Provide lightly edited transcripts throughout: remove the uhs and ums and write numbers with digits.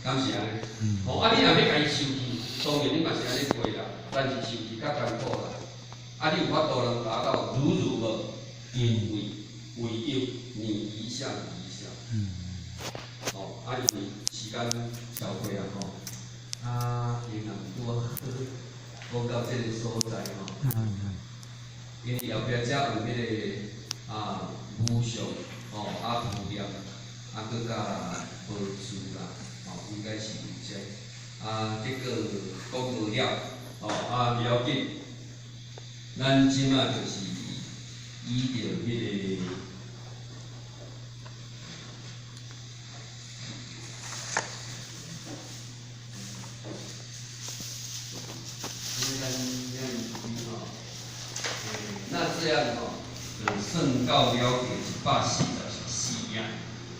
敢是按呢？吼，啊，你若欲共伊受氣，當然你嘛是按呢過啦，但是受氣較艱苦啦。啊，你有法度能達到如如無？因為唯有你一向一向。吼，啊，因為時間超過啊吼，啊，伊若拄好講到這个所在吼，因為後壁遮有彼个啊無相吼，啊無念，啊閣佮無住啦，吼，應該是有這。啊，結果講無了，吼，啊，無要緊，咱這馬就是依著彼个。那這樣吼，就算到了144頁，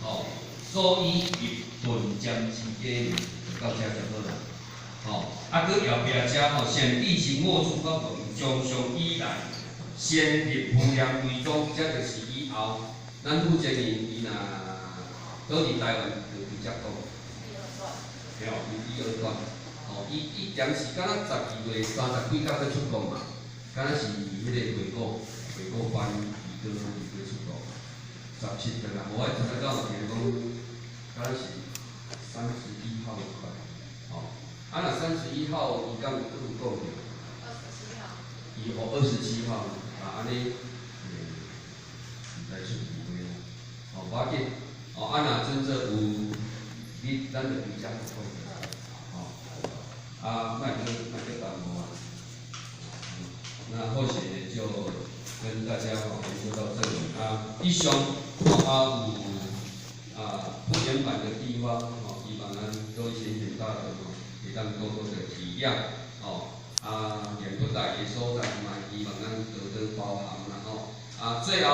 吼，所以入頓漸之家就到這就好啦，吼，啊，閣後壁遮吼，顯地行過處法門，從上以來，先入無量歸宗，這就是以後，咱負責人伊若倒佇台灣就直接講，對，伊二段，吼，伊以前是敢若12月30幾工欲出國嘛，敢若是彼个月果，月果班伊閣伊閣出國，17日啦，無我頭先講有聽講，敢若是31號吧，吼，啊若三十一號伊敢有閣有講著？27號。伊哦27號，啊按呢，毋知出幾歲啦，吼無要緊，吼啊若真正有，你咱就直接講，吼，啊莫閣莫閣耽誤啊。那後續就跟大家吼研究到這裡啊。以上啊有啊不圓滿的地方吼，希望咱各位賢賢大德吼，會當多多的體諒吼。啊，言不達的所在嘛，希望咱多多包涵啦吼。啊，最後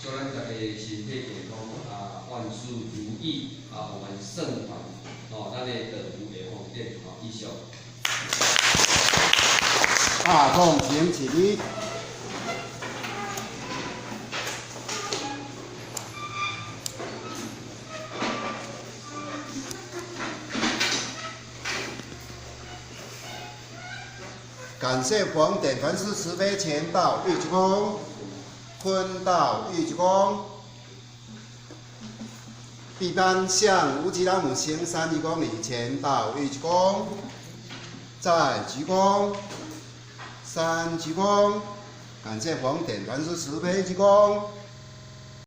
祝咱大家身體健康啊，萬事如意啊，我們聖凡吼，咱的道具會方便吼，以上。大眾請起立。感謝黃典凡師慈悲前道一鞠躬，坤道一鞠躬，畢班向無極老母行三鞠躬禮，前道一鞠躬，再鞠躬，三鞠躬，感謝黃典凡師慈悲鞠躬。